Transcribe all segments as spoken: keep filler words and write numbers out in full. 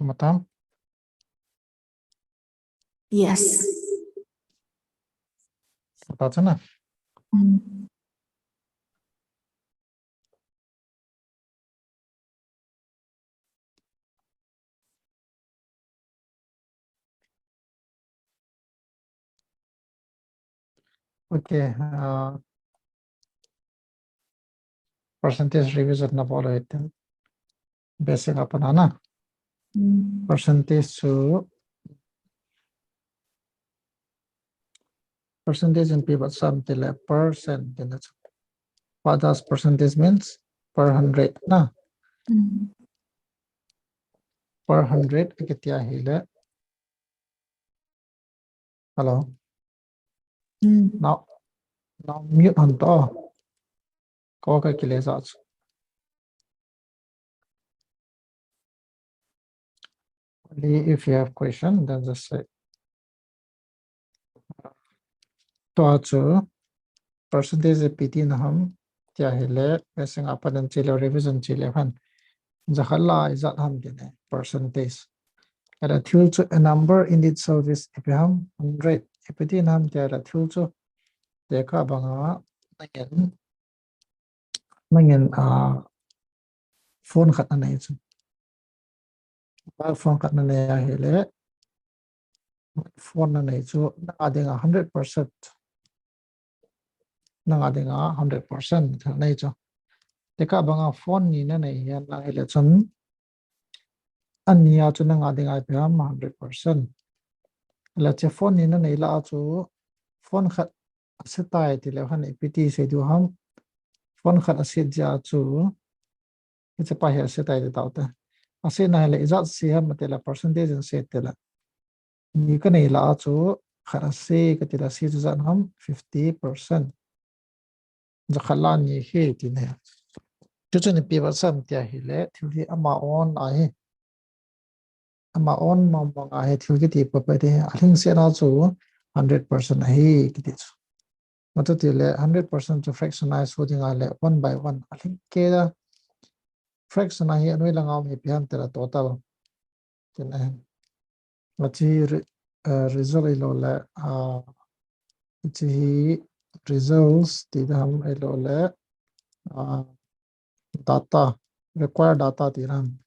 Matam? Yes. Matam na? Mm. Okay, uh, percentage revision na bol hitin. Basic a pat na. Mm. Percentage chu, percentage in pivot sum tile percent tile chu. What does percentage means? Per hundred na. Mm. Per hundred kiti ahile. Hello. Mm. Now, now mute hon to. Ko ka kile sa chu. Only if you have question, then just say. Tua chu percentage ipi tina ham tia ahile, basic a pat in chele, revision chele phan. Jakhat la ijat ham tine, percentage. Ahile thil chu a number in itself is ipi ham, hundred. Ipi tina ham tia ahile thil chu tekah banga nangin, nangin, ah, phone khat nanei chu. Mobile phone khat nanei ahile, phone nanei chu nanga dinga hundred percent. Nanga dinga hundred percent nanei chu. Tekah banga phone ni nanei hihen lang hile chun, ania chu nanga dinga ipi ham, hundred percent. Ahile che phone ni nanei la a chu phone khat ase tai tile phan ipi ti sei diu ham. Phone khat ase jeh a chu, hiche pa hi ase tai ti tau te. Ase na hile ijat se ham tile percentage in se tile. Ni kanei la a chu khat ase kati la, se chu ijat ham, fifty percent. Jakhat la ni hi tine. Chuchu ni pivot sum tia ahile, thil hi ama own ahi. Ama own mong mong ahi, thil kiti pa pa te. Alhingsetna chu hundred percent ahi kiti chu. Machu tile hundred percent chu fractionize ho dinga le one by one. Alhing kei a fraction ahi, anoi langa um hi ipi ham tile total. Tin ahi. Achu hi re-, uh, result ahilou le, uh, achu hi results ti ding ham ahilou le, uh, data, required data ti ding ham.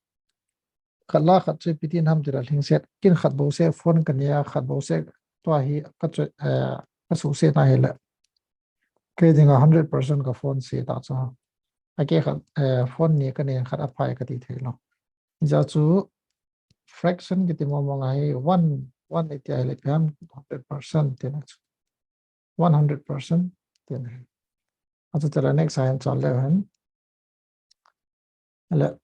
Khat la khat chu ipi tina ham tile lhingset, kin khat bou seh phone kanei a, khat bou seh tua hi ka chu, uh, ka suhset na hile. Kei dinga hundred percent ka phone se ta chu. Akei khat, eh, phone ni kanei khat aphai kati thei lou. Hijeh chu fraction kiti mong mong ahi, one, one iti ahile ipi ham, hundred percent tina chu. One hundred percent tina. Achu tile next a hin chon leu hen. Ahile,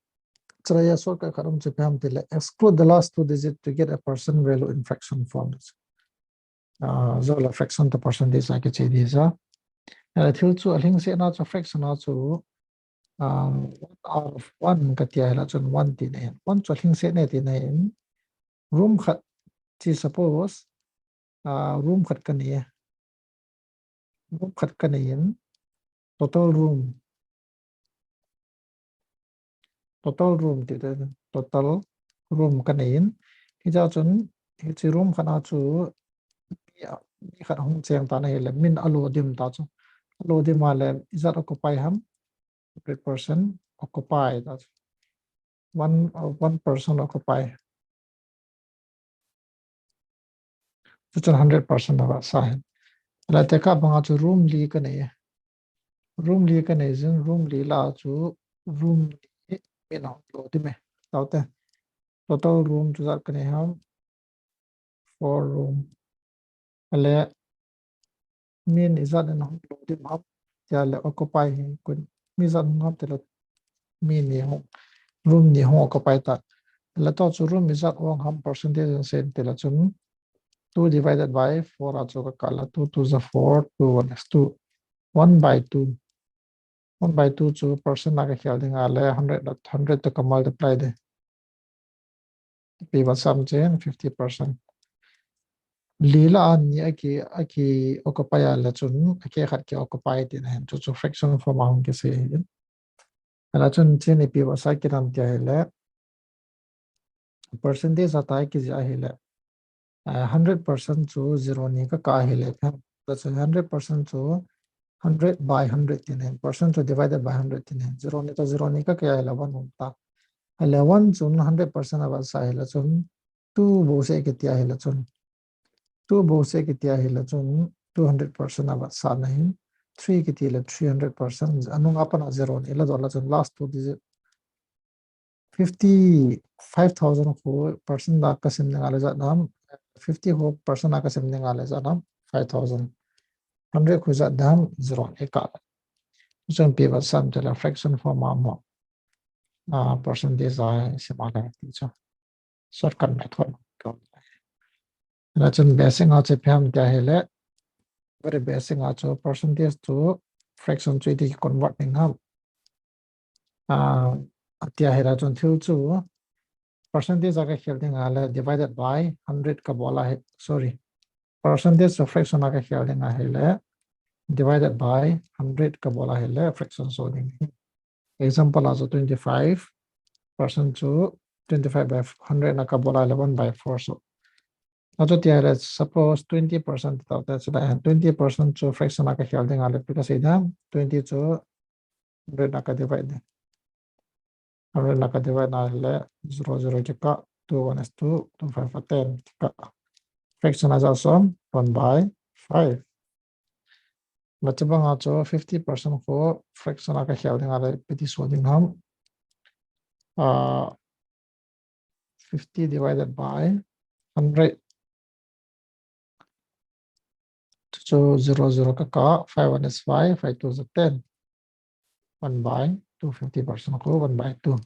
chulai a shortcut khat um chu ipi ham tile, exclude the last two digit to get a percent value in fraction form. Ah, jola fraction to percentage a kiche ding ahi. Ahile thil chu alhingsetna chu fraction a chu, ah, one out of one kati ahile chun one tina ahi. One chu alhingset e tina ahi. Room khat, chu suppose, ah, room khat kanei e. Room khat kanei in, total room, total room ti te, total room kanei in, hijeh chun, hiche room khat a chu mi, mi khat hung cheng tan ahile, min alo dim ta chu. Alo dim a le, ijat occupy ham, hundred percent occupy ta chu. One, uh, one percent occupy. Chuchun hundred percent ava sa hen. Ahile tekah banga chu room li kanei. Room li kanei jin, room li la chu room li min ahung lo dim e. Tau te. Total room chu ijat kanei ham. Four room. Ahile min ijat in hung lo dim ham. Tia le occupy hi kun. Mi ijat hung ham tile mi ni hung. Room ni hung occupy ta. Ahile tua chu room ijat ong ham percentage in sei tile chun two divided by four a chu ka kal a, two two ja four, two one is two. One by two. One by two chu percent a ka khel ding ahile hundred, hundred to ka multiply ding. Pivot sum chen fifty percent. Li la a ni aki, aki occupy a le chun, akei khat ki occupy tina ahin, chu chu fraction form a hung kisei ahin. Ahile chun chuni pivot sum kidam tia ahile. percentage a tai kijih ahile, uh, hundred percent chu zero ni kakah ahile, hundred percent chu hundred by hundred tina, percent chu divided by hundred tina, zero ni to zero ni kakah ahile one um ta. Ahile one chun hundred percent avetsah ahile chun two bouseh kiti ahile chun two bouseh kiti ahile chun two hundred percent avetsahna ahin, three kiti le three hundred percent, anunga pat a zero ni ladoh le chun last two digit fifty, five thousand khu percent a kasim ding ahile ijat ham, fifty khu percent a kasim ding ahile ijat ham, five thousand, hundred khu ijat ham, zero ni kah. Chun ipi vetsah ham tile fraction form a mo, uh, percentage a isim a le ti chu shortcut method. Hila chun basic a chu ipi ham tia ahile, very basic a chu percentage to fraction chu iti convert ding ham. Uh, atia hila chun thil chu percentage a kakhel ding ahile divided by hundred kabol ahi, sorry. Percentage to fraction a kakhel ding ahile divided by hundred kabol ahile fraction so ding. Example a chu twenty-five percent chu twenty-five by hundred na kabol ahile one by four so. Achu tia ahile suppose twenty percent tau te, chule twenty percent chu fraction a kakhel ding ahile ipi kasei ding ham, twenty chu hundred na kadivide ding. Hundred na kadivide na ahile zero zero kikah, two one is two, two five are ten kikah. Fraction a ijat ham, one by five. Hila chubang a chu fifty percent khu fraction a kakhel ding ahile ipi ti so ding ham. Uh, fifty divided by hundred. Chu zero zero kakah, five one is five, five two is ten. One by two, fifty percent khu one by two.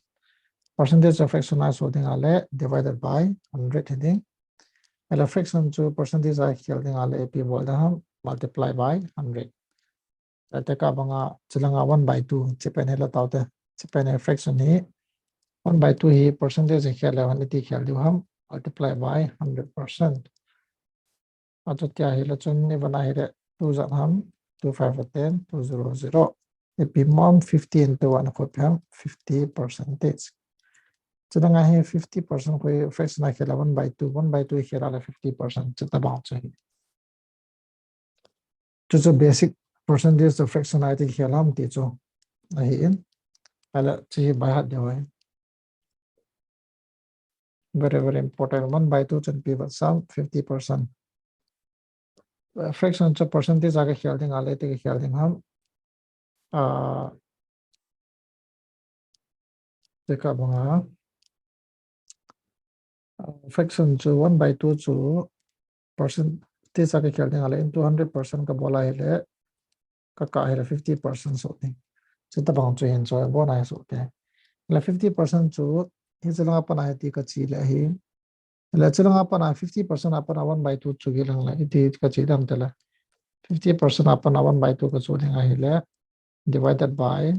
Percentage of fraction a so ding ahile divided by hundred hi ding. Ahile fraction chu percentage a khel ding ahile ipi bol ding ham, multiply by hundred. Tekah banga chulanga one by two, chipen hila tau te, chipen hi fraction hi, one by two hi percentage a khel le hon iti khel diu ham, multiply by hundred percent. Achu tia hila chun ivan ahile two ijat ham, two five are ten, two zero zero. Ipi mo ham, fifty into one khu ipi ham, fifty percentage. Chulanga hi fifty percent khu fraction a khel le one by two, one by two khel le fifty percent, chutabang chu ahi. Chu chu basic percentage to fraction a iti khel ham ti chu ahin. Ahile chu hi by heart ding ahi. Very, very important. One by two chun ipi vetsah ham, fifty percent. Uh, fraction chu percentage a kakhel ding ahile iti kakhel ding ham. Uh, tekah banga, uh, fraction chu one by two chu percentage a kakhel ding ahile into hundred percent kabol ahile, kakah ahile fifty percent so ding. Chutabang chu hin chu abon a hi so te. Ahile fifty percent chu hiche langa pat a hi iti kache le ahi. Ahile chulanga pat a fifty percent a pat a one by two chu kilang le iti kache ding ham tile, fifty percent a pat a one by two kache ding ahile divided by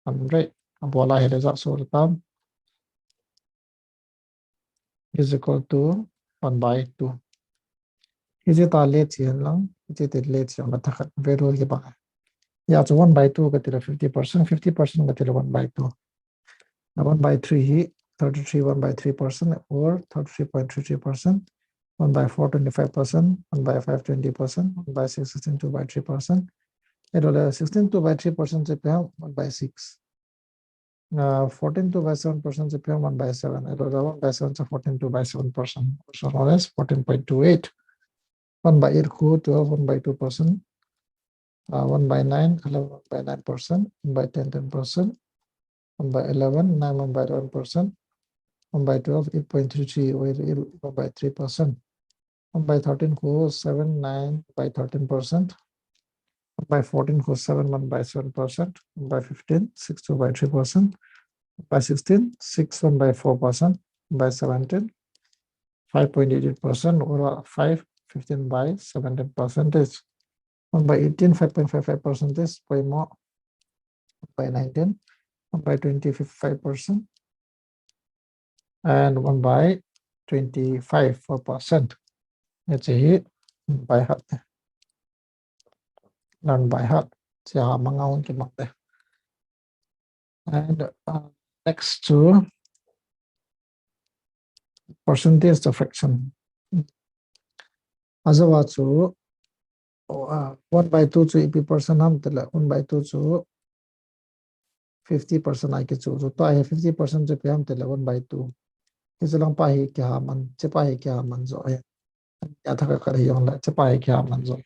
hundred abol ahile ijat so ding ham, is equal to one by two. Hiche ta le che hen lang, hiche ti le che hen lang, thakhat value hi bang. Hia chu one by two kati le fifty percent, fifty percent kati le one by two. Now one by three hi thirty-three, one by three percent or thirty-three point three three percent, one by four twenty-five percent, one by five twenty percent, one by six sixteen two by three percent. Ahilou le sixteen two by three percent chu ipi ham, one by six. Uh, fourteen two by seven percent chu ipi ham, one by seven. Ahilou le one by seven chu fourteen two by seven percent, also known as fourteen point two eight. One by eight khu twelve, one by two percent. Uh, one by nine, eleven, one by nine percent. One by ten, ten percent. One by eleven, nine, one by eleven percent. One by twelve, eight point three three, one by three percent. One by thirteen khu seven, nine by thirteen percent. One by fourteen khu seven, one by seven percent. One by fifteen, six, two by three percent. One by sixteen, six, one by four percent. One by seventeen, five point eight eight percent, or five, fifteen by seventeen percentage. One by eighteen, five point five five percentage, poimo. One by nineteen, one by twenty, fifty-five percent. And one by twenty-five, four percent. Hiche hi by heart. Learn by heart. Hiche hi manga hung kimang te. And, uh, next chu Percentage to fraction. Ajou a chu, oh, ah, one by two chu ipi percent ham tile, one by two chu fifty percent a kichu chu. Tua hi fifty percent chu ipi ham tile, one by two. Hiche lang pa hi kiha man, hiche pa hi kiha man jo hi. Nia thak a khat hi jong le, hiche pa hi kiha man jo.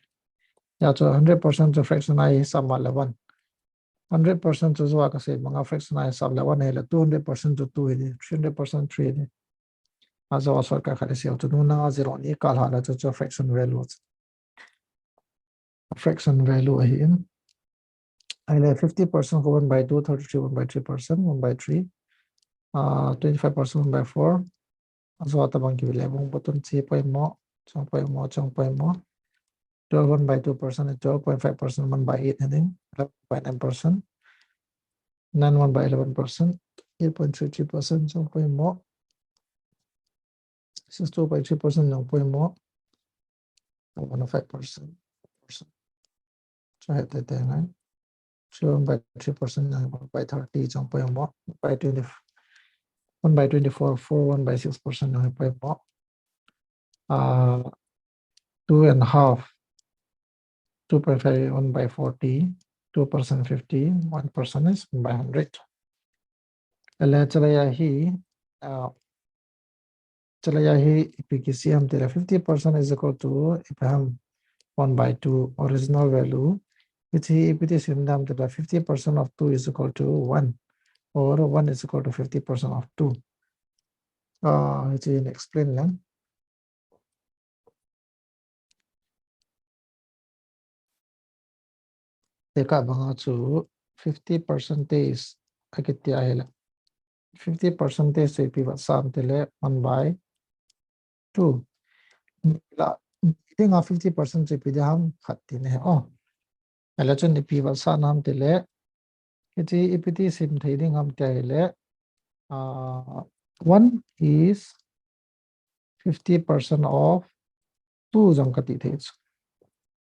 Nia chu hundred percent chu fraction a hi sam le one. Hundred percent chu ajou a kasei banga fraction a hi sam le one hi le, two hundred percent chu two hi di, three hundred percent three hi di. Ajou a shortcut khat isei u chu, nunga zero ni kal ha le chu, chu fraction value chu. Fraction value ahi in. Ahile fifty percent khu one by two, thirty-three, one by three percent, one by three, uh, twenty-five percent, one by four. Ajou a tabang kive le, bung botun chi poimo, chong poimo, chong poimo. Twelve, one by two percent, twelve point five percent, one by eight, I think, eleven point nine percent. Nine, one by eleven percent, eight point three three percent, chong poimo. Six, two point three percent, chong poimo. One five percent. Percent. So, hi tete ngai. Three, one by three percent, one by thirty, chong poimo. By twenty, one by twenty-four, four, one by six percent, chong poimo. Uh, two and a half, two point five, one by forty, two percent fifty, one percent is one by hundred. Ahile hiche lai a hi, uh, hiche lai a hi ipi kisei ham tile, fifty percent is equal to ipi ham, one by two original value. Hiche hi ipi ti sim ding ham tile, fifty percent of two is equal to one, or one is equal to fifty percent of two. Uh, hiche hi explain leng. Tekah banga chu fifty percentage akiti ahile, fifty percentage chu ipi vetsah ham tile, one by two. La, dinga fifty percent chu ipi ding ham khat ti ne. Oh. Ahile chun ipi vetsah na ham tile, hiche ipi ti sim thei ding ham ti ahile, uh, one is fifty percent of two jong kati thei chu.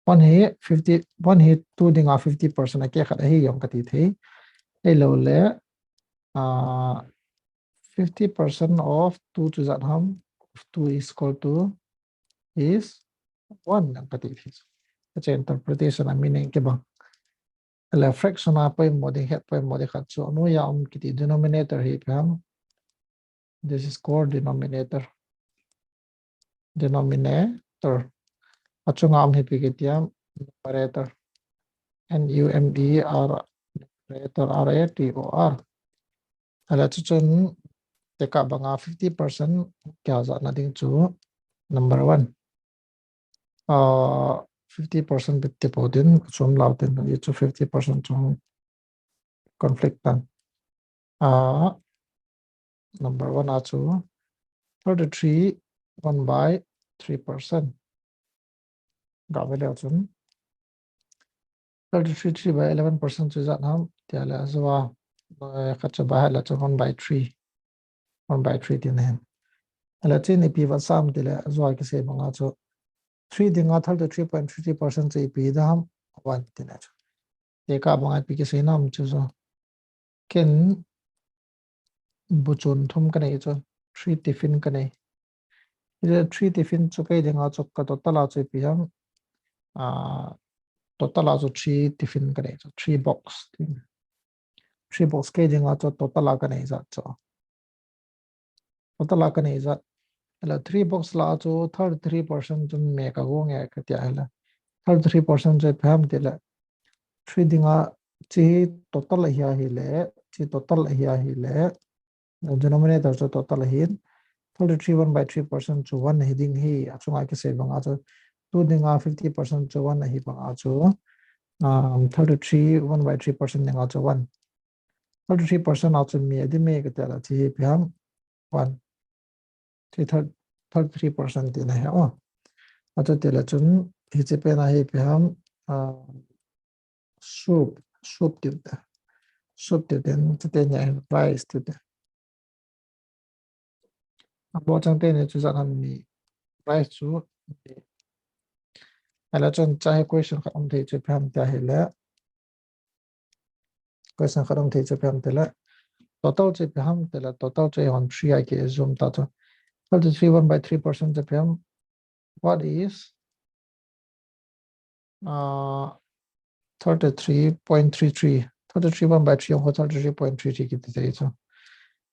One hi fifty, one hi two dinga fifty percent a keh khat ahi jong kati thei. Ahilou le, uh, fifty percent of two chu ijat ham, of two is equal to is one jong kati thei chu. Hiche interpretation a meaning kibang. Ahile fraction a poimo ding, het poimo ding khat chu, anoiya um kiti denominator hi ipi ham. This is called denominator. Denominator. Achunga um hi ipi kiti ham, numerator. N U M E R, numerator, R A T O R. Ahile chuchun tekah banga fifty percent kija jat na ding chu number one. Uh, fifty percent bit ti pou tin, chom lau tin, hichu fifty percent chung conflict tan. Uh, number one a chu thirty-three, one by three percent. Gave leu chun thirty-three, three by eleven percent chu ijat ham, ti ahile ajou a, eh, khat chu by ahile chun one by three. One by three ti na hin. Ahile chun ipi vetsah ham tile, ajou a kisei banga chu three dinga thirty-three point three three percent chu ipi ding ham, one ti na chu. Tekah banga ipi kisei na ham chu chu. Ken bu chun thum kanei chu, three tiffin kanei. Hiche three tiffin chu kei dinga chu ka total a chu ipi ham, ah, total a chu three tiffin kanei chu, three box. Three box kei dinga chu total a kanei jat chu. Total a kanei jat. Ahile three box lah a chu thirty-three percent chun me kagong e kati ahile, thirty-three percent chu ipi ham tile, three dinga chu hi total ahi ahile, chu total ahi ahile, denominator chu total ahin, thirty-three one by three percent chu one hi ding hi, achunga kisei banga chu two dinga fifty percent chu one ahi banga chu, um, thirty-three one by three percent dinga chu one. Thirty-three percent a chu me ding me kati ahile, chu hi ipi ham, one. Chu thirty-three percent ti na hi, oh. Achu tile chun hiche pen a hi ipi ham, uh, soup, soup tiu te. Soup tiu te, chuteni a hin rice tiu te. Abochang teni chu ijat ham ni, rice chu ni. Ahile chun hiche hi question khat um thei chu ipi ham ti ahile, question khat um thei chu ipi ham tile, total chu ipi ham tile, total chu eihon three a ki assume ta chu. Thirty-three one by three percent chu ipi ham? What is uh, thirty-three point three three? Thirty-three one by three, thirty-three point three three kiti thei chu.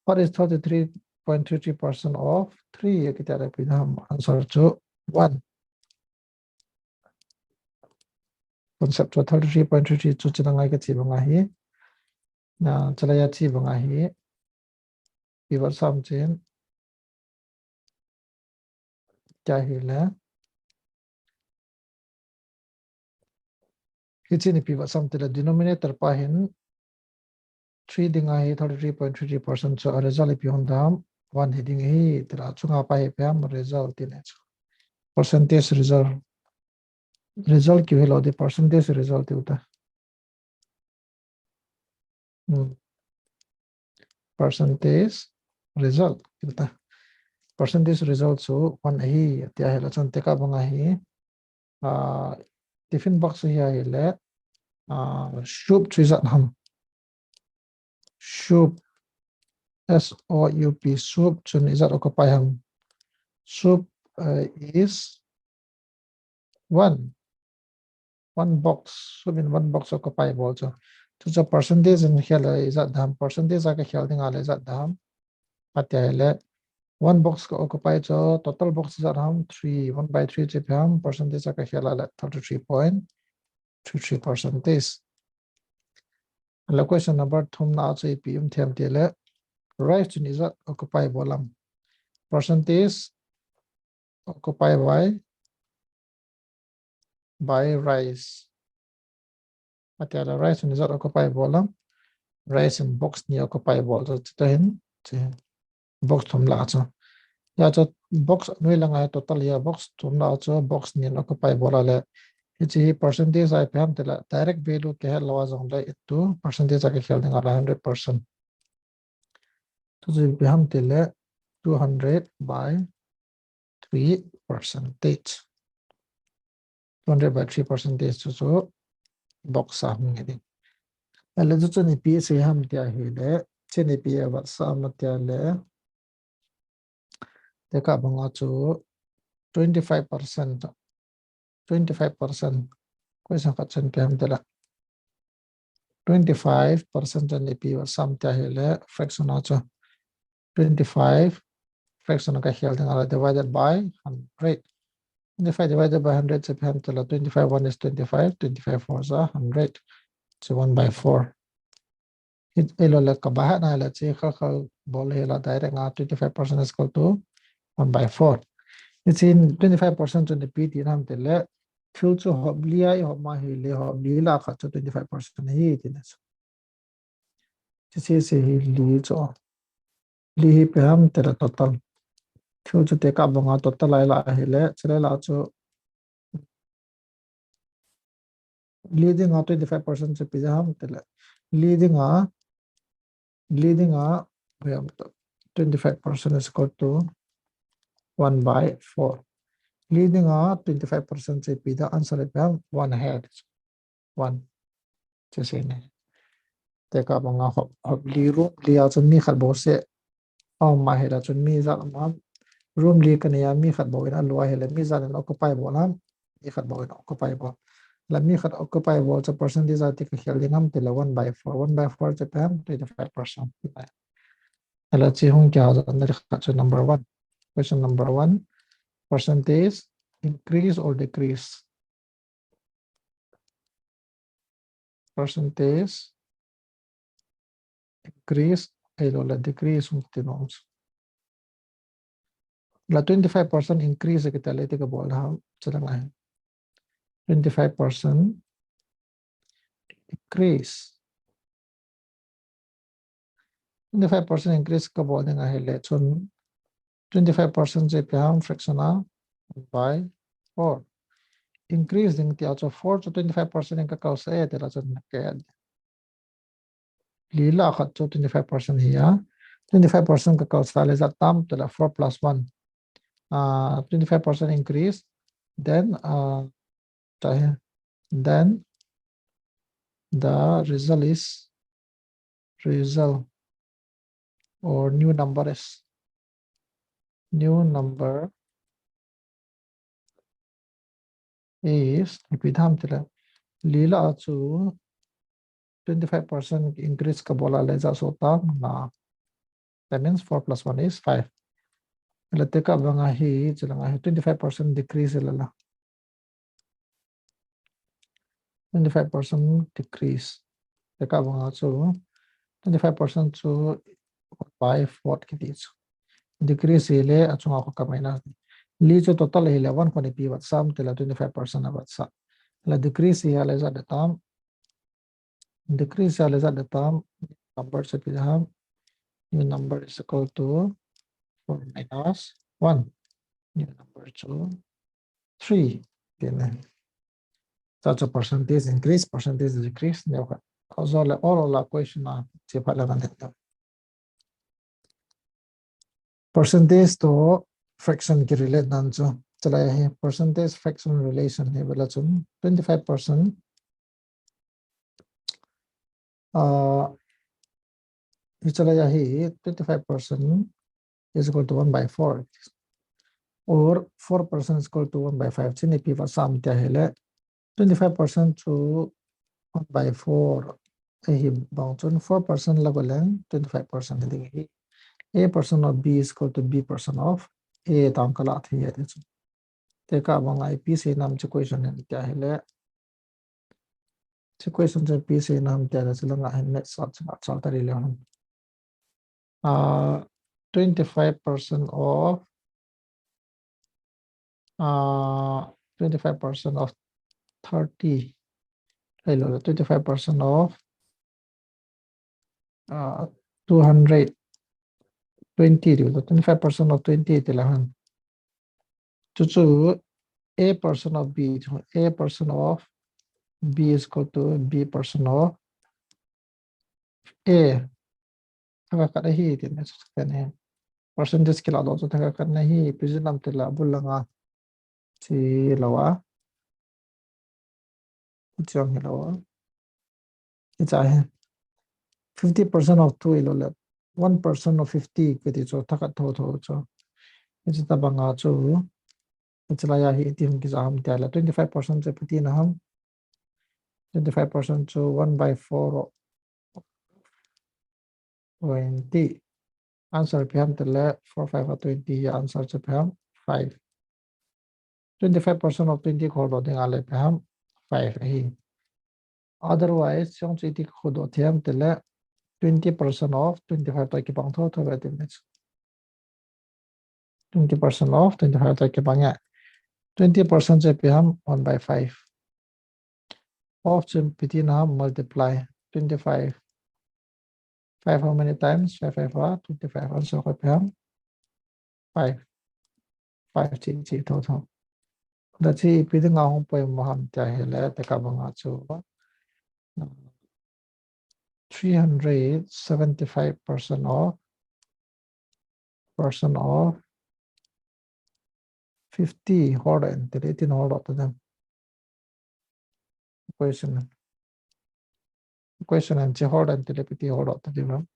What is thirty-three point three three percent of three? Kiti a ipi ham? Answer chu one. Concept chu thirty-three point three three chu chuna ngai kachi banga hi. Na, chulai a chi banga hi. Pivot sam chin. Kya hi le. Hichi ni pivot sam tile denominator pa hin three dinga hi thirty-three point three three percent chu a result ipi hung dam, one hi ding hi tila chunga pa hi ipi ham? Result ti ne chu. Percentage result. Result kiti hi lo di, percentage result ti uta. Hmm. Percentage result ti uta. Percentage result chu one ahi, tia hi la chun tekah banga hi. Ah, tiffin box hi ahi le, ah, soup chu ijat ham? Soup, S O U P, soup chun ijat occupy ham? Soup, uh, is one. One box, soup in one box occupy bol chu. Chu chu percentage in khel le ijat dam, percentage a kakhel dinga le ijat dam. Atia hi le, one box ka occupy chu, total box ijat ham? Three, one by three chu ipi ham? Percentage a kakhel le thirty-three point three three percentage. Le question number thumna chu ipi um them tile, rice chun ijat occupy bol ham? Percentage occupy by, by rice. Atia le rice chun ijat occupy bol ham? Rice in box ni occupy bol chu, chu ta hin, chu hin. Box thum la chu. Ya chu box noi langa hi total ya box thum la chu box ni in occupy bol a le. Hichi hi percentage a ipi ham tile direct value kahe lou a jong le into percentage a kakhel dinga le hundred percent. Chu chu ipi ham tile two hundred by three percentage. Two hundred by three percentage chu chu box a hung nge ding. Ale chu chu ipi sei ham tia hi le, chu ipi a vat sa ma tia le. Tekah banga chu twenty-five percent. Twenty-five percent. Question khat chun ipi ham tile. Twenty-five percent chun ipi vat sam tia hi le fraction a chu. Twenty-five fraction a kakhel dinga le divided by hundred. Twenty-five divided by hundred chu ipi ham tile, twenty-five one is twenty-five, twenty-five four is a hundred. Chu one by four. Hi, elo le ka baha na le chi kha kha bol hi la direct nga twenty-five percent is equal to one by four. Hichi twenty-five percent chu ipi ti ham tile, thil chu hop li a ihop ma hi le hop li la khat chu twenty-five percent hi ti na chu. Chu chu chu hi li chu. Li hi ipi ham tile total. Thil chu tekah banga total a ila hi le, chu le la chu li dinga twenty-five percent chu ipi ham tile. Li dinga, li dinga, twenty-five percent is equal to one by four. Li dinga twenty-five percent chu ipi da, answer ipi ham? One ahead. One. Chu sei ne. Tekah banga hop, hop li room li a chun mi khat bou seh. Aum ma hi la chun mi ijat um ham? Room li kanei a mi khat bou in alu a hi le mi ijat in occupy bol ham? Mi khat bou in occupy bol. La mi khat occupy bol chu percentage a ti kakhel ding ham tile one by four. One by four chu ipi ham? Twenty-five percent. Ale chu hung kya ja na le khat chu number one. Question number one. Percentage increase or decrease? Percentage increase, ahilou le decrease hung ti nom chu. La twenty-five percent increase kiti le ti kabol na ham, chu dang ahi. Twenty-five percent increase. Twenty-five percent increase kabol ding ahi le chun twenty-five percent chu ipi ham? Fraction a by four. Increase ding tia chu four chu twenty-five percent in kakal sa e ti la chun ka add. Li la khat chu twenty-five percent hi a. Twenty-five percent kakal sa le ijat tam ti la four plus one. Uh, twenty-five percent increase. Then uh, Then the result is result or new number is new number is, ipi ham tile, li lah a chu twenty five percent increase kabol a le ijat soh tam, nga. That means four plus one is five. Ahile tekah banga hi, chulanga hi twenty five percent decrease ahile la. Twenty five percent decrease. Tekah banga chu twenty five percent chu by four kiti chu. Decrease ahile achunga kho ka minus. Li chu total ahile one kho ni ipi vetsah ham tile twenty five percent avetsah. Ahile decrease ahile ijat ding tam. Decrease ahile ijat ding tam, number chu ipi ham. New number is equal to four minus one. New number chu three. Tina. Such a percentage increase, percentage decrease. Neo kha. Ajo le all la question a che phat le kan. Percentage to fraction ki relate nan chu. Chulai hi percentage fraction relation hi vela chun twenty five percent. Uh, hi chulai hi twenty five percent is equal to one by four. Or four percent is equal to one by five. Chuni ipi vetsah ham tia ahile twenty five percent chu one by four. Ahi bang chun four percent la goleng twenty five percent ding hi. A percent of B is equal to B percent of A tang kala thei ya chu. Tekah banga ipi sei nam chu question in tia ahile. Chu question chu ipi sei nam tia ahile chulanga hin maths a chunga chal ta ding le hon. Uh, twenty five percent of uh, twenty five percent of thirty. Hello, twenty five percent of uh, two hundred twenty, twenty five percent of twenty ti la han. Chu chu A percent of B, A percent of B is equal to B percent of A. Thakhat ahi tina chu tina. Percentage kila doh chu thakhat ahi, ipi jeh ham tile abul langa. Chi lo a. Chang hi lo a. Hicha hi. Fifty percent of two ilo le. One percent of fifty kiti chu thakhat tho tho chu. Hiche tabanga chu. Hiche laiya hi iti hung kija ham tia ahile twenty five percent chu ipi tina ham. Twenty five percent chu one by four twenty. Answer ipi ham tile four five a twenty, answer chu ipi ham five. Twenty five percent of twenty kho doh ding ahile ipi ham five ahi. Otherwise, chung chu iti kho doh thei ham tile twenty percent of twenty five toh kibang tho tho ve ti me chu. Twenty percent of twenty five toh kibang ya. Twenty percent chu ipi ham one by five. Of chu ipi tina ham multiply twenty five. Five how many times? Five five are twenty five. Answer koi ipi ham five. Five chi chi tho tho. That is ipi dinga hung poimo ham tia ahile tekah banga chu three hundred seventy five percent of percent of fifty hol in tile itin hol doh ta dem. Equation. Equation in chi hol in tile ipi ti hol doh ta dem.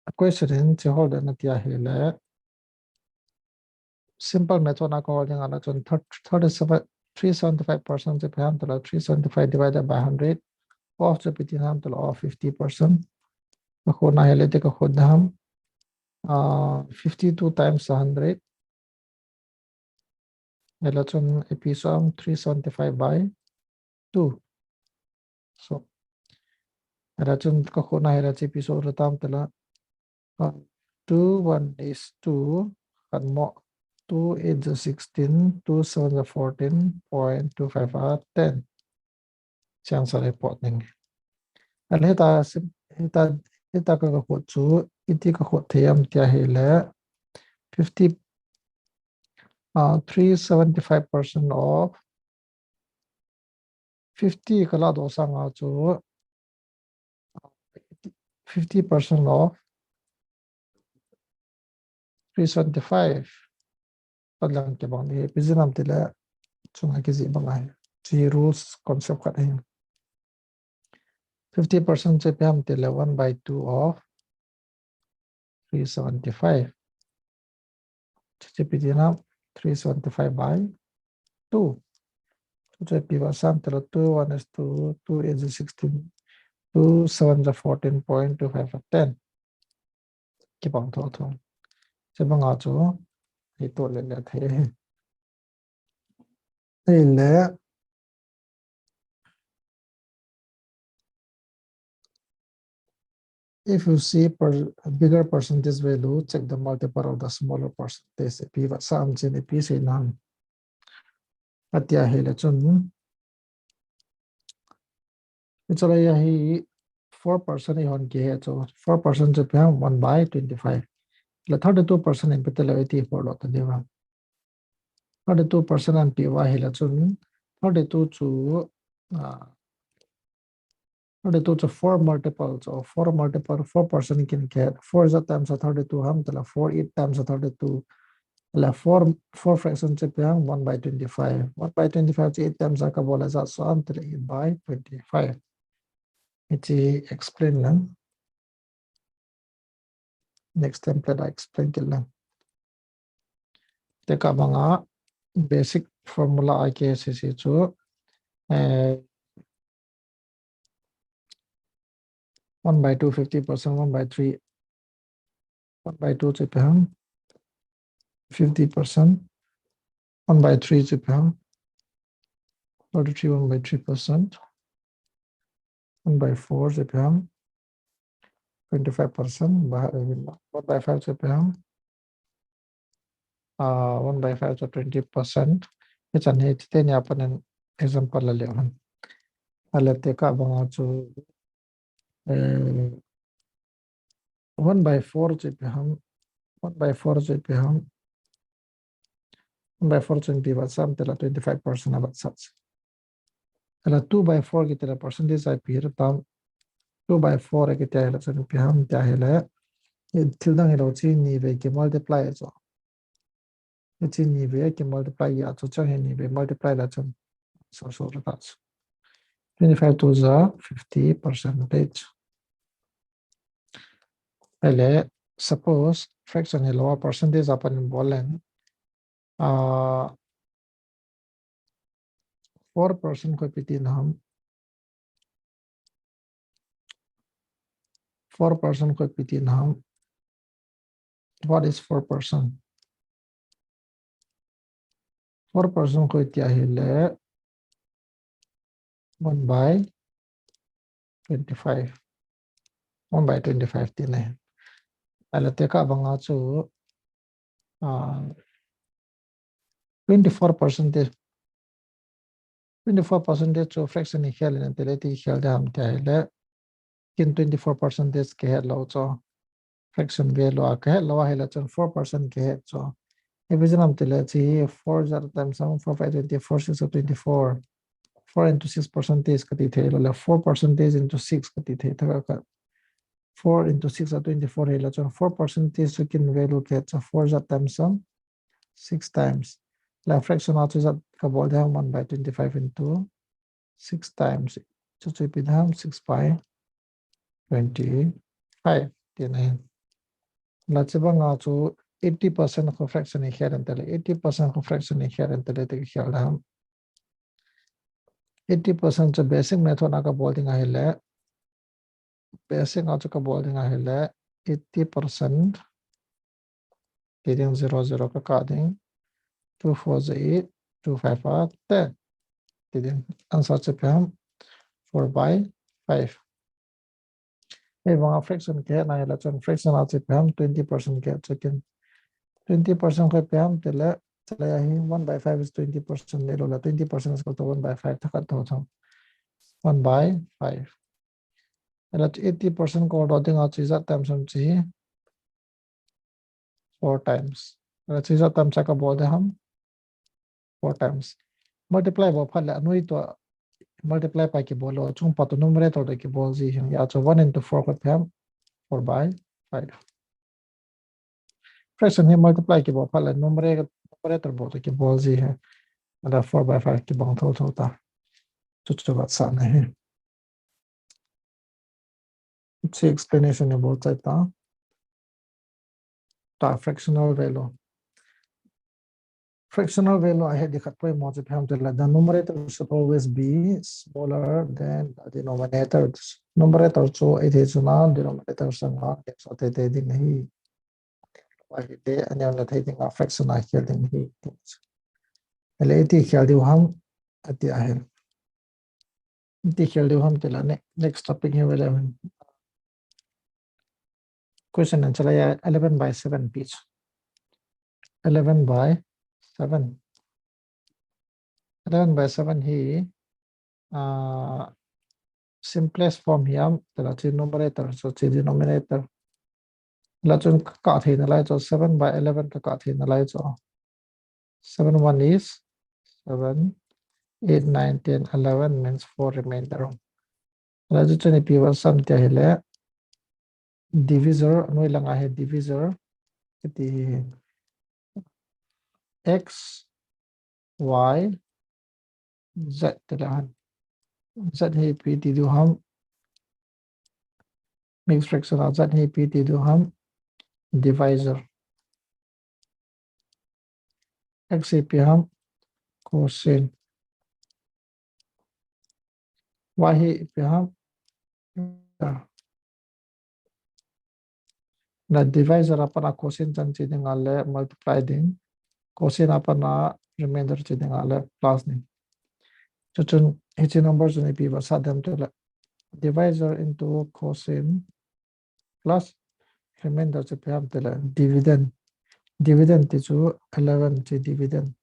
Equation in chi hol doh na tia ahile. Simple method na ka hol ding ahile chun thirty-seven, three seventy-five percent chu ipi ham tile three seventy-five divided by hundred. Of chu ipi tina ham tile of fifty percent. Ka khut na ahile iti ka khut ding ham. Uh, fifty-two times hundred. Ahile chun ipi soh ham three seventy-five by two. So, ahile chun ka khut na ahile chu ipi soh tam tile. Uh, two one is two, khat mo, two eight is sixteen, two seven is fourteen, point two five are ten. Chang sa report ning. Ahile hita sim-, hita, hita ka, ka khut chu, iti ka khut thei ham tia ahile fifty, uh, three seventy-five percent of fifty ka lah doh sanga chu fifty percent of three seventy-five. Pat lang kibang ding, ipi jeh ham tile chunga kijih bang ahi. Hiche rules concept khat ahi. Fifty percent chu ipi ham tile one by two of three seventy-five. Hiche ipi tina, three seventy-five by two. Hiche ipi vetsah ham tile two one is two, two eight is sixteen, two seven is fourteen point two five, ten. Kibang thotho. Hiche banga chu hi to le le thei. Ahile, if you see per, bigger percentage value, check the multiple of the smaller percentage. Ipi vetsah ham chun ipi seina ham. Atia hile chun, hiche lai a hi four percent ihon kihe chu, four percent chu ipi ham, one by twenty-five. Le thirty-two percent in ipi tile iti four lo ta diu ham. Thirty-two percent anpeh uva ahile chun, thirty-two chu, ah, thirty-two chu four multiple chu, four multiple, four percent kin kihe, four is a times a thirty-two ham tile, four eight times a thirty-two. Le four, four fraction chu ipi ham, one by twenty-five. One by twenty-five chu eight times a kabol le ijat soh ham tile eight by twenty-five. Hiche explain lang. Next template a explain kit lang. Tekah banga basic formula a K C C chu, eh, one by two, fifty percent, one by three, one by two chu ipi ham, fifty percent, one by three chu ipi ham, thirty-three, one by three percent, one by four chu ipi ham, twenty-five percent, ba, one by five chu ipi ham, ah, one by five chu twenty percent. Hichan hi teni a panin example la leu hen. Ahile tekah banga chu, eh, one by four chu ipi ham, one by four chu ipi ham, one by four chu ipi vetsah ham tile twenty-five percent a vetsah. Ahile two by four kiti le percentage a ipi hitam, two by four kiti ahile chun ipi ham tia ahile, thil dang hilou chu ni vei ki multiply chu. Hiche ni vei ki multiply a chu chang hi ni vei multiply le chun so so le ta chu. Twenty-five two ja fifty percentage. Ahile, suppose fraction hilou a percentage a panin bol leng, ah, four percent koi ipi tina ham, four percent koi ipi tina ham. What is four percent? Four percent koi tia ahile one by twenty-five. One by twenty-five tina ahi. Ahile tekah banga chu, ah, twenty-four percentage, twenty-four percentage chu fraction in khel in tile iti khel ding ham tia ahile, kin twenty-four percentage kihe lou chu, fraction value a kihe lou ahile chun four percent kihe chu. Ipi jeh ham tile chu four ja times ham, four five twenty-four, six twenty-four. Four into six percentage kati thei lou le, four percentage into six kati thei thaka ka. Four into six a twenty-four hile chun four percentage chu kin value kihe chu, four ja times ham, six times. La fraction a chu ijat kabol ding ham, one by twenty-five into six times. Chu chu ipi ding ham, six by twenty-five tina ahi. La hiche banga chu eighty percent kho fraction in khel in tile, eighty percent kho fraction in khel in tile iti khel ding ham. Eighty percent chu basic method a kabol ding ahile, basic a chu kabol ding ahile, eighty percent, ti ding zero zero kakap ding, two four ja eight, two five a ten, ti ding. Answer chu ipi ham, four by five. Hibanga fraction kihe na ahile chun fraction a chu ipi ham, twenty percent kihe chu kin. Twenty percent koi ipi ham tile, tile ahi one by five is twenty percent le lou la, twenty percent is equal to one by five, thakhat to thang. One by five. Ahile eighty percent kol doh dinga chu ijat times ham chu hi, four times. Ahile chu ijat times a kabol ding ham, four times. Multiply bol phat le anoi to multiply pa kibol lou, chung pa to numerator to kibol ji ahi. Hia chu one into four koi ipi ham, four by five. Fraction hi multiply kibol phat le numerator, numerator bou to kibol ji ahi. Ahile four by five kibang thotho ta. Chuchu vetsahna ahi. Hiche explanation hi bol chai ta. Ta fractional value. Fractional value a het ding khat poimo chu ipi ham itile, the numerator should always be smaller than the denominator. Numerator chu eithei chu na, denominator sanga neo sa teitei ding ahi. Ahile aneo na thei dinga fraction a khel ding ahi. Ahile iti khel diu ham, ati ahi. Iti khel diu ham itile, ne-, next topic hi vele. Question answer la eleven by seven page. Eleven by seven. Eleven by seven hi, ah, simplest form hiam, itile hiche numerator, so hiche denominator. Ahile chun ka kah thei nalai chu, seven by eleven ka kah thei nalai chu. Seven one is seven, eight, nine, ten, eleven means four remainder. Ahile chu chun ipi vetsah ham tia ahile, divisor, anoi langa hi divisor, kiti hi x, y, z tile han. Z hi ipi ti diu ham. Mixed fraction a z hi ipi ti diu ham. Divisor. X hi ipi ham. Quotient. Y hi ipi ham. Na divisor a pat a quotient chan che ding ahile multiply ding, quotient a pat a remainder che ding ahile plus ding. Chuchun hiche number chun ipi vetsah dem itile, divisor into quotient plus remainder chu ipi ham itile dividend. Dividend ti chu eleven hiche dividend.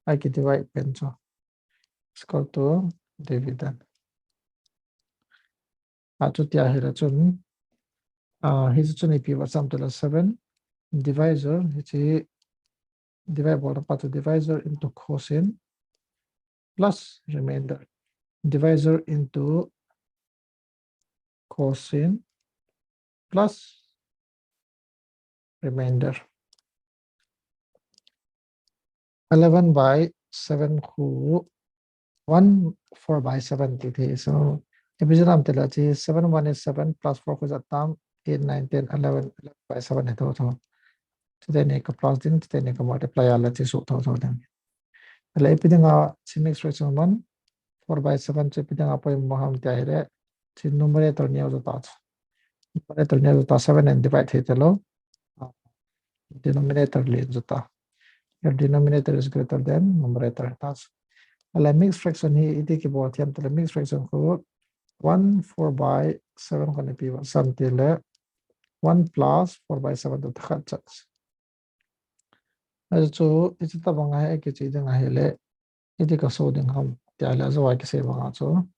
A kidivide pen chu is equal to dividend. A chuti ahile chun, ah, hichu chun ipi vetsah ham itile seven divisor, hiche divide bolna pa chu divisor into quotient plus remainder. Divisor into quotient plus remainder. Eleven by seven khu one four by seven ti thei. So, ipi jeh ham itile hiche seven one is seven plus four khu ijat ham, eight, nine, ten, eleven, eleven by seven hi thotho. Chuteng hi ka plus ding, chuteng hi ka multiply a le hiche suh thotho ding. Ahile ipi dinga hiche mixed fraction one, four by seven chu ipi dinga poimo ham tia ahile, hiche numerator neo jo ta chu. Numerator neo jo ta, seven in divide thei talou. Denominator len jo ta. If denominator is greater than numerator, ta chu. Ahile mixed fraction hi iti kibol thei ham itile mixed fraction khu one four by seven khu ipi vetsah ham itile one plus four by seven toh thakhat cha. Achu, hiche tabang a hi kiche ding ahile, iti ka so ding ham tia ahile, ajou a kisei banga chu.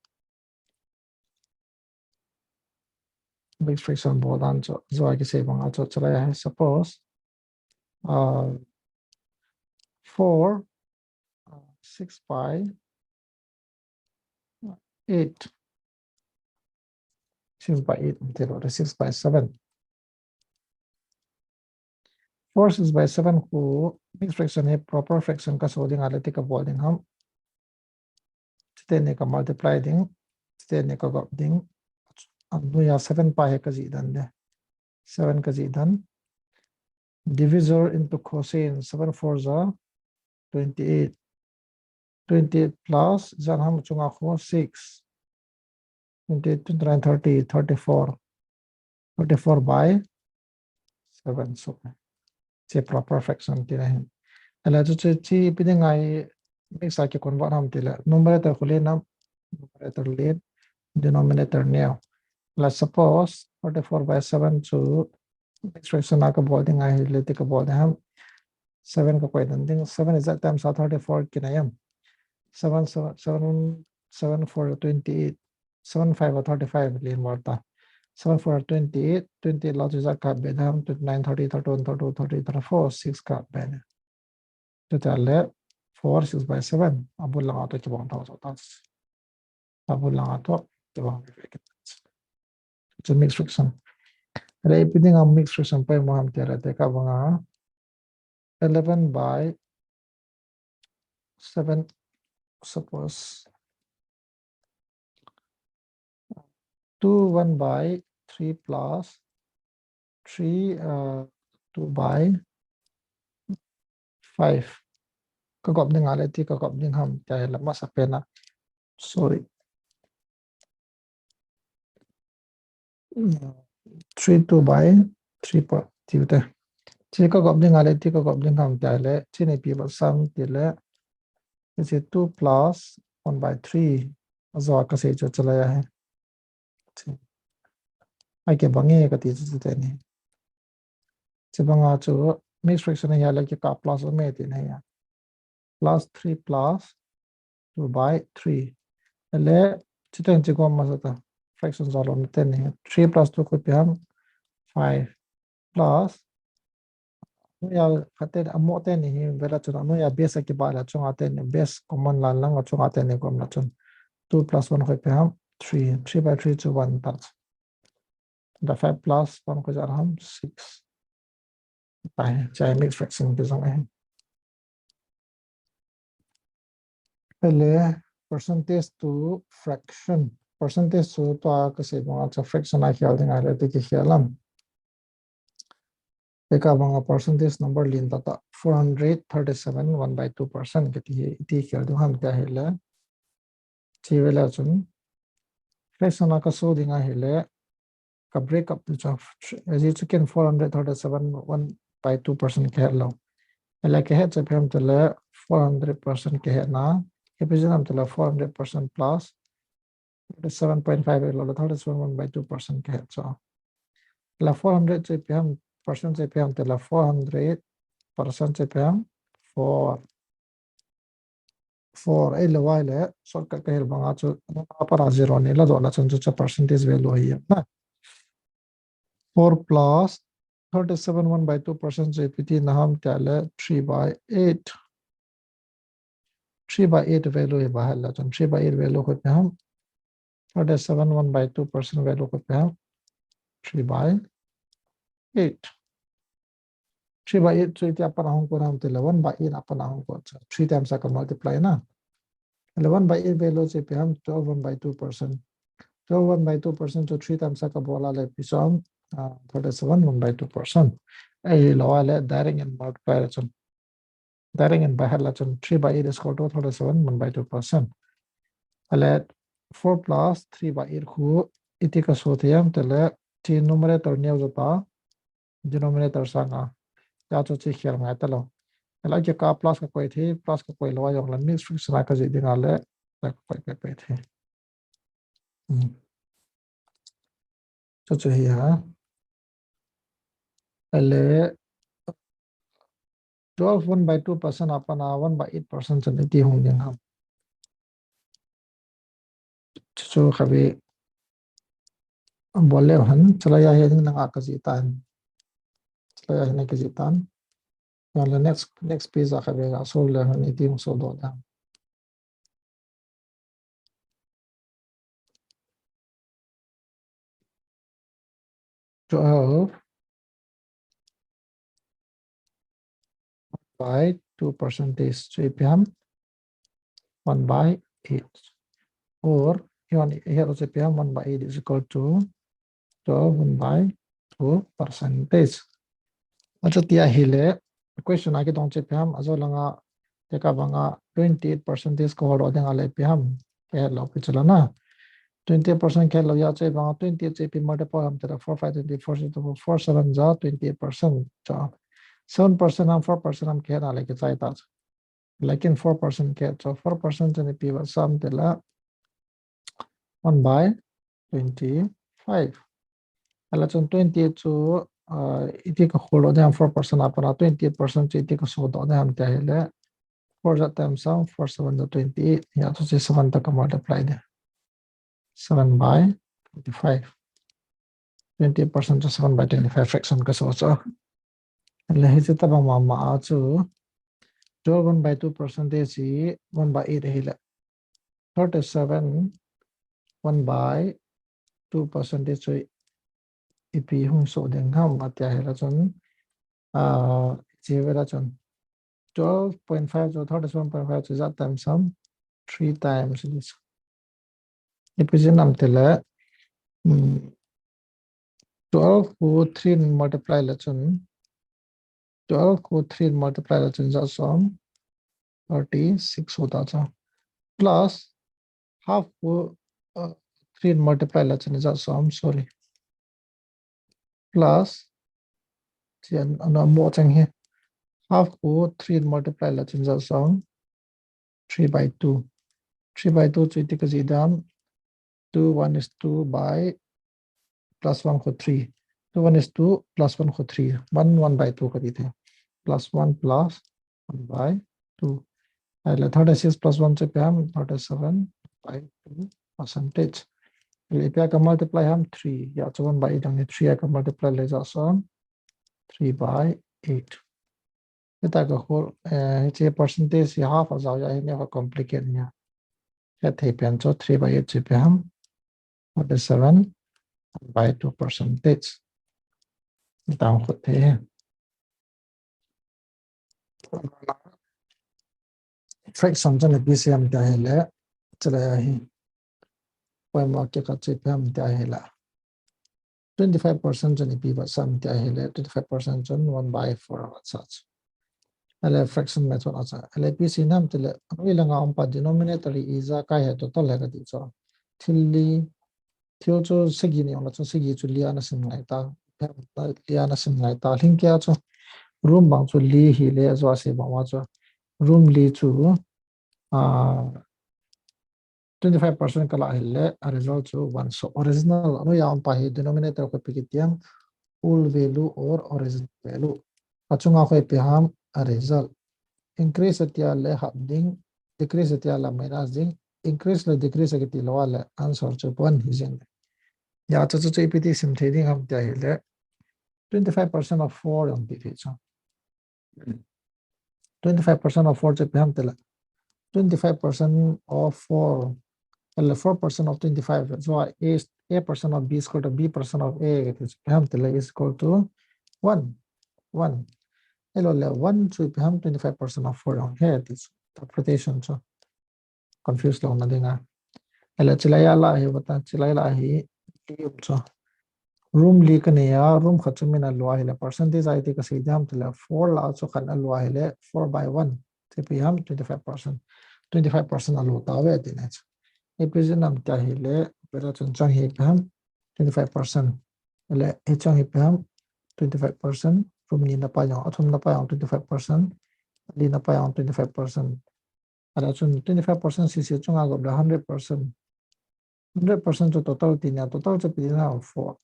Mixed fraction bol dan chu, ajou a kisei banga chu, chalai ahi, suppose, uh, four, uh, six by eight. Six by eight, ti lou le six by seven. Four six by seven khu mixed fraction hi proper fraction ka so ding ahile iti ka bol ding ham. Chuteng hi ka multiply ding, chuteng hi ka gop ding. Anoiya seven pa hi ka jih dan de. Seven ka jih dan. Divisor into quotient, seven fours are twenty-eight. Twenty-eight plus, ijat ham chunga khu six. Twenty-eight, twenty-nine, thirty, thirty-four. Thirty-four by seven, so. Hiche proper fraction tina ahi. Ahile chu, chu, chu ipi dinga hi mixed a kiconvert ham itile, numerator khu len ham, numerator len, denominator neo. Let's suppose forty-four by seven chu mixed fraction a ka bol ding ahile iti ka bol ding ham. Seven ka koi dan ding, seven ijat times a thirty-four kinei ham. Seven, seven, seven, seven four twenty-eight. Seven five a thirty-five len val ta. Seven four twenty-eight, twenty-eight lah chu ijat ka be ding ham, twenty-nine, thirty, thirty-one, thirty-two, thirty-three, thirty-four, six ka be ding. Chuti ahile four six by seven, abul langa toh kibang thou thou ta. Abul langa toh kibang ve ve kit. Chu mixed fraction. Ahile ipi dinga mixed fraction poimo ham tia ahile, iti ka banga eleven by seven, suppose two one by three plus three uh, two by five. Ka gop ding a le ti ka gop ding ham tia hi la masa pena. Sorry. Three two by three per ti te. Ti ka gop ding a le ti ka gop ding ham tia le ti ni pi ba sam ti le. Ti two plus one by three. Azo ka sei chu chala ya he. Ai ke bange ka ti chu te ni. Chibanga chu mixed fraction hi a le ki ka plus me ti na ya. Plus three plus two by three. Le chiten chi gom masa ta. Fraction za lo na ten ni. Three plus two ko pi ham five plus. Ya khaten amo ten ni hi vela chun ano ya base ki ba la chunga ten ni base common la lang chunga ten ni gom la chun. Two plus one ko pi ham three. Three by three chu one ta. The five plus one ko ja ham six. Pai, chai mixed fraction ki jong eh. Pele percentage to fraction. Percentage to to a ka sei banga cha fraction a khel ding a le ti ki khel lam. Eka banga percentage number lin ta ta four hundred thirty-seven one by two percent ka ti hi ti khel ding ham ta hi le. Ti vela chun fraction a ka so ding a hi le ka break up to cha as you can four hundred thirty-seven one by two percent ka het lo. Ele ka het cha phem to le four hundred percent ka het na. Ke pe jam to le four hundred percent plus thirty-seven point five lo le thirty-seven one by two percent ka het cha. Le four hundred cha phem percent cha phem to le four hundred percent cha phem four four ei le vai le shortcut ka hil banga chu a para zero ni la do la chun chu cha percentage value hi na. Four plus thirty-seven one by two percent chu ipi ti na ham tia le three by eight. Three by eight value hi ba hal la chun three by eight value ko pi ham. Thirty-seven one by two percent value ko pi ham. Three by eight. Three by eight chu iti a pana hung ko na ham ti le one by eight a pana hung ko cha. Three times a ka multiply na. Le one by eight value chu pi ham twelve one by two percent. Twelve one by two percent chu three times a ka bol a le pi ham uh, thirty-seven one by two percent. Ei lo a le direct in multiply la chun. Direct in by heart la chun three by eight is equal to thirty-seven one by two percent. Ale four plus three by eight khu iti ka so thiam te le ti numerator neo jo ta denominator sanga ya chu chi khel ngai ta lo. Ala ke ka plus ka koi thi plus ka koi lo a jong la mixed fraction a ka ji ding a le la ka koi pe pe thi. Hmm. Chu chu hi ha. Ale twelve one by two percent a pana one by eight percent chun iti hung ding ham. Chu chu khavi bol le han chalai a hi ding langa ka ji tan. Chalai a hi na ka ji tan. Yan la next next page a khavi a solve le han iti hung solve do ding ham. Twelve by two percentage chu ipi ham one by eight or here chu ipi ham one by eight is equal to twelve one by two percentage. Acha tia hi le question a ki dong chu ipi ham ajo langa te ka banga twenty eight percentage ko hol ding a le ipi ham ke lo pi chu la na. Twenty eight percent ke lo ya che banga twenty eight che pi multiple ham te four five twenty four six four seven ja twenty eight percent cha. Seven percent ham four percent ham ke na le ke chai ta. Lekin four percent ke cha four percent chani pi ba sam te la one by twenty five. Ala chun twenty eight chu uh, iti ka hol do ham four percent a pana twenty eight percent chu iti ka so do ham te hi le four ja times ham four seven ja twenty eight ya chu seven ta ka multiply de seven by twenty five. Twenty eight percent chu seven by twenty five fraction ka so so. Le hi chu ta bang ma ma a chu twelve one by two percentage hi one by eight hi le thirty seven one by two percentage chu ipi hung so ding ham a tia hi la chun a chi ve la chun twelve point five chu thirty seven point five chu ja times ham three times this. Ipi jeh ham itile, um, twelve khu three in multiply le chun, twelve khu three in multiply le chun ijat chu ham, thirty-six ho ta chu. Plus half khu, uh, three in multiply le chun ijat chu ham, sorry. Plus, hiche a, a, mo chang hi. Half khu three in multiply le chun ijat chu ham, three by two. Three by two chu iti kajih dem, two one is two by plus one khu three. Two one is two plus one khu three. One, one by two kati thei. Plus one plus one by two. Ahile thirty-six plus one chu ipi ham, thirty-seven by two percentage. Ahile ipi a ka multiply ham, three. Hijeh chun one by eight ahi, three a ka multiply le ijat chu ham, three by eight. Hitia ka khu, eh, hiche percentage hi half a jao a hi neo kha complicate nia. Hithei pen chu three by eight chu ipi ham, forty-seven by two percentage. Hita khu thei. Fraction chun ipi sei ham tia ahile, chule ahi. Poimo kikhat chu ipi ham tia ahile, twenty-five percent chun ipi vetsah ham tia ahile, twenty-five percent chun one by four avetsah chu. Ahile fraction method a chu. Ahile ipi sei ham itile, anoi langa um pa denominator hi ijakai ham, total ham kati chu. Thil li, thil chu sagi nei jongle chu sagi chu li a nasim ngai ta. Li a nasim ngai ta. Lhingkei a chu room bang chu li hile, ajou a sei bang uva chu room li chu, ah, twenty-five percent kalah hile, a result chu one. So original, anoi a um pa hi denominator khu ipi kiti ham, pool value or original value. Achunga khu ipi ham, a result. Increase ati a le half ding, decrease ati a le minus ding, increase le decrease kiti lou a le answer chu one hi jing. Hijeh chun chu ipi ti sim thei ding ham tia ahile, twenty-five percent of four jong ti thei chu. Twenty-five percent of four chu ipi ham itile, twenty-five percent of four, ahile four percent of twenty-five, so A, A percent of B is equal to B percent of A, kati chu ipi ham itile is equal to one, one. Ahilou le one chu ipi ham, twenty-five percent of four jong ahi ti chu. Interpretation chu confuse louna dinga. Ahile chulai a lah hi vata, chulai lah hi li um chu. Room li kanei a, room khat chu min alu a ahile percentage a iti kasei ding ham itile four lah a chu khat alu a ahile four by one. Chu ipi ham, twenty-five percent. Twenty-five percent alu tauve tina chu. Ipi jeh ham tia ahile, operator chun chang hi ipi ham, twenty-five percent. Ahile hiche hi ipi ham, twenty-five percent. Room ni na pa jong, athum na pa jong twenty-five percent. Li na pa jong twenty-five percent. Ahile chun twenty-five percent sese chunga gop le hundred percent. Hundred percent chu total tina, total chu ipi tina ham, four.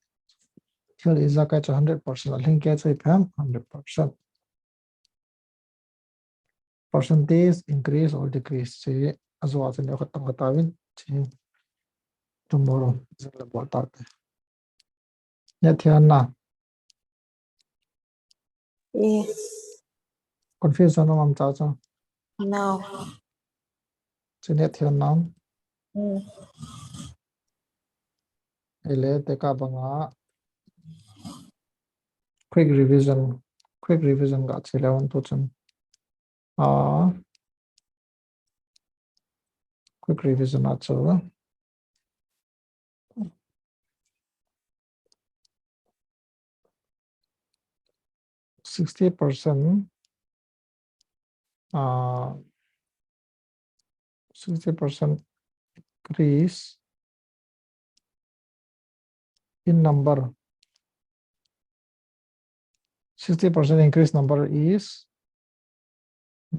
Thil ijakai chu hundred percent, alhingkei chu ipi ham, hundred percent. Percentage increase or decrease chu ajou a chu neo khat tong kha tauvin, chu tomorrow jing le bol tau te. Neo thei na. Eh. Confusion um am cha cha. No. Chu neo thei na. Hmm. Ahile tekah banga quick revision, quick revision ga che le un tu chun. Ah, quick revision a chu sixty percent, uh, sixty percent increase in number. Sixty percent increase number is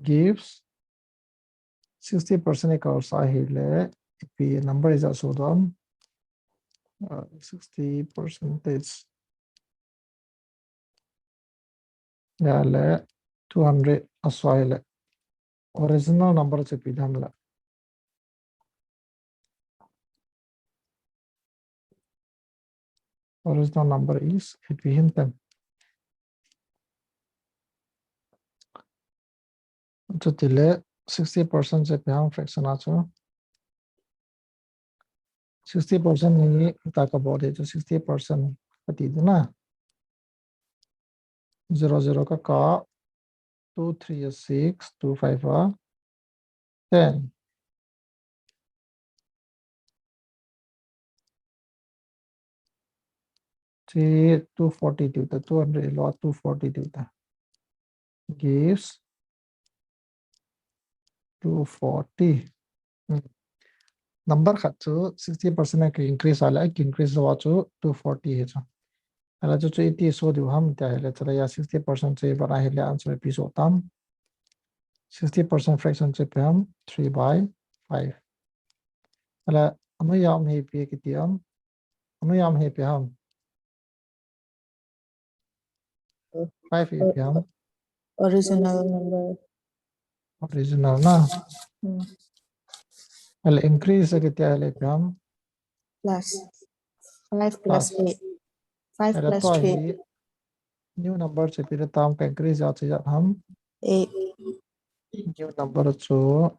gives sixty percent equals ahile, ipi number ijat soh ding ham, uh, sixty percentage. Ahile two hundred asoh ahile. Original number chu ipi ham le. Original number is ipi hintem. Chuti le sixty percent chu ipi ham fraction a chu. Sixty percent hi ta ka bol ding chu sixty percent kati ding na. Zero zero ka kap, two three a six, two five a ten. Ti two forty tiu ta, two hundred lo two forty tiu ta. Gives two forty. Hmm. Number khat chu sixty percent a increase a le, increase lo chu two forty hi chu. Ala chu chu iti so diu ham tia hile, chala ya sixty percent chu iva hile answer pi so tam. Sixty percent fraction chu pi ham three by five. Ala anu yam hi pi kiti ham. Anu yam hi pi ham. Five hi pi ham. Original number. Original na. Hmm. Ala increase kiti hile pi ham. Plus. Five plus eight. Five plus three. New number chu pi tam ka increase a chu ya ham. Eight. New number chu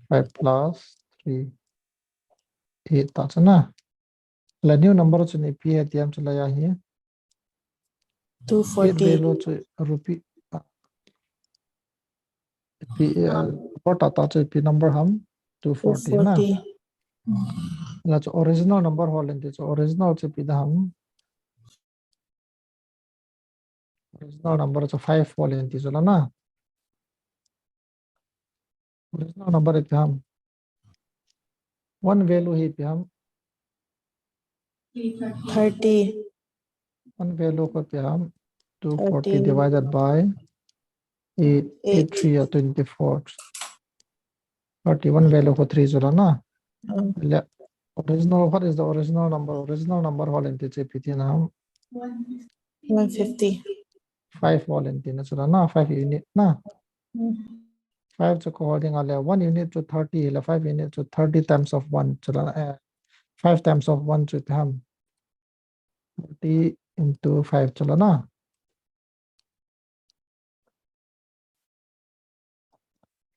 five plus three. Eight ta chu na. La new number chu ni pi he tiam chu la ya hi. Two forty. Eight value chu rupee. Pi, uh, por ta ta chu pi number ham two forty na. La chu original number ho len ti chu original chu pi da ham. Original number chu five ho len ti chu la na. Original number hi pi ham. One value hi pi ham. Thirty. One value ko pi ham. Two forty divided by eight, eight three are twenty-four. Thirty-one value ko three chu la na. Mm. Le, original, what is the original number? Original number ho len ti chu pi ti na ham. One fifty. Five ho len ti na chu la na, five unit na. Mm. Five chu ko ho ding a le, one unit chu thirty le, five unit chu thirty times of one chu la na, eh, five times of one chu pi ham. Thirty into five chu la na.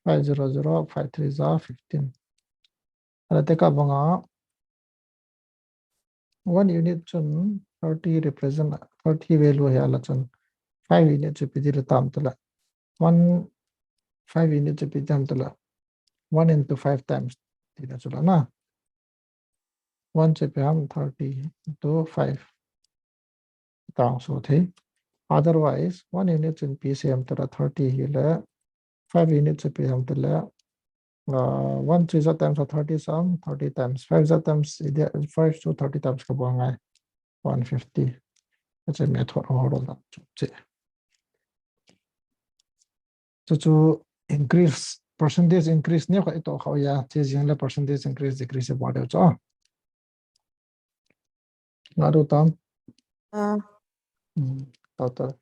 Five zero zero, five three za fifteen. Ala te ka banga one unit chun thirty represent, thirty value hi ala chun five unit chu pi di le tam tu la. One, five unit chu pi tam tu la. One into five times ti na chu la na. One chu pi ham thirty into five. Tang so thei. Otherwise, one unit chu pi sem tu la thirty hi le, five unit chu pi ham tu la, uh, one three za times of thirty sam, thirty times, five za times, five chu thirty times ka bol ngai. One fifty. Chu method ho ro la chu che. Chu chu increase, percentage increase ni kha ito kha ya, che jing le percentage increase decrease bol deu chu. Nga do tam. Ah. Hmm, ta ta.